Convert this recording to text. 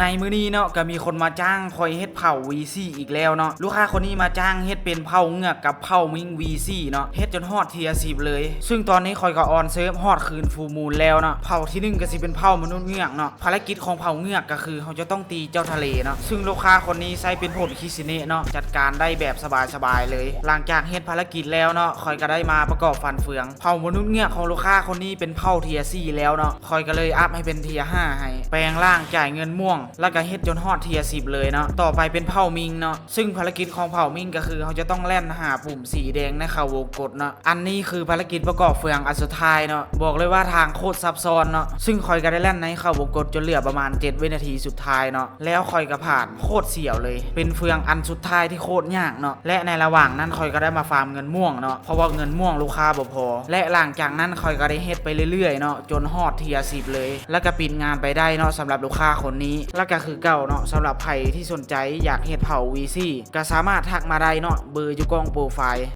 ໃນມື້ນີ້ເນາະ ກໍມີຄົນມາຈ້າງຂ້ອຍເຮັດເຜົ່າ ວີສີ່ ອີກແລ້ວເນາະ. ລູກຄ້າຄົນນີ້ມາຈ້າງເຮັດເປັນເຜົ່າເງືອກກັບເຜົ່າມິງ ວີສີ່ ເນາະ ເຮັດຈົນຮອດ Tier ສິບ ເລີຍ. ຊຶ່ງຕອນນີ້ຂ້ອຍກໍ on serve ຮອດຄືນ Full Moon ແລ້ວເນາະ. ເຜົ່າທີໜຶ່ງກໍຊິເປັນເຜົ່າມະນຸດເງືອກເນາະ. ພາລະກິດຂອງເຜົ່າເງືອກກໍຄືເຮົາຈະຕ້ອງຕີເຈົ້າທະເລເນາະ. ຊຶ່ງລູກຄ້າຄົນນີ້ໃຊ້ເປັນຜົນຄິຊິເນະເນາະ ຈັດການໄດ້ແບບສະບາຍໆເລີຍ. ຫຼັງຈາກເຮັດພາລະກິດແລ້ວເນາະ ຂ້ອຍກໍໄດ້ມາປະກອບຟັນເຟືອງ. ເຜົ່າມະນຸດເງືອກຂອງລູກຄ້າຄົນນີ້ເປັນເຜົ່າ Tier ສີ່ ແລ້ວເນາະ. ຂ້ອຍກໍເລີຍອັບໃຫ້ເປັນ Tier ຫ້າ ໃຫ້. ແປງຮ່າງ ຈ່າຍເງິນມ່ວງ ແລ້ວກໍເຮັດຈົນຮອດ Tier ສິບ ເລີຍເນາະ. ຕໍ່ໄປເປັນເຜົ່າມິງເນາະ. ຊຶ່ງພາລະກິດຂອງເຜົ່າມິງກໍຄືເຮົາຈະຕ້ອງແລ່ນຫາປຸ່ມສີແດງໃນເຂົ້າວົງກົດເນາະ. ອັນນີ້ຄືພາລະກິດປະກອບເຟືອງອັນສຸດທ້າຍເນາະ. ບອກເລີຍວ່າທາງໂຄດຊັບຊ້ອນເນາະ. ຊຶ່ງຂ້ອຍກໍໄດ້ແລ່ນໃນເຂົ້າວົງກົດຈົນເຫຼືອປະມານເຈັດວິນາທີສຸດທ້າຍເນາະ. ແລ້ວຂ້ອຍກໍຜ່ານ ໂຄດສຽວເລີຍ. ເປັນເຟືອງອັນສຸດທ້າຍທີ່ໂຄດຍາກເນາະ ແລະໃນລະຫວ່າງນັ້ນຂ້ອຍກໍໄດ້ມາຟາມເງິນມ່ວງເນາະ ເພາະວ່າເງິນມ່ວງລູກຄ້າບໍ່ພໍ. ແລະຫຼັງຈາກນັ້ນຂ້ອຍກໍໄດ້ເຮັດໄປເລື້ອຍໆເນາະ ຈົນຮອດ Tier ສິບ ເລີຍ. ແລ້ວກໍປິດງານໄປໄດ້ເນາະ ສຳລັບລູກຄ້າຄົນນີ້. ແລ້ວກໍຄືເກົ່າເນາະ ສຳລັບໃຜທີ່ສົນໃຈຢາກເຮັດເຜົ່າ ວີສີ່ ກໍສາມາດທັກມາໄດ້ເນາະ ເບີຢູ່ກ້ອງໂປຣໄຟ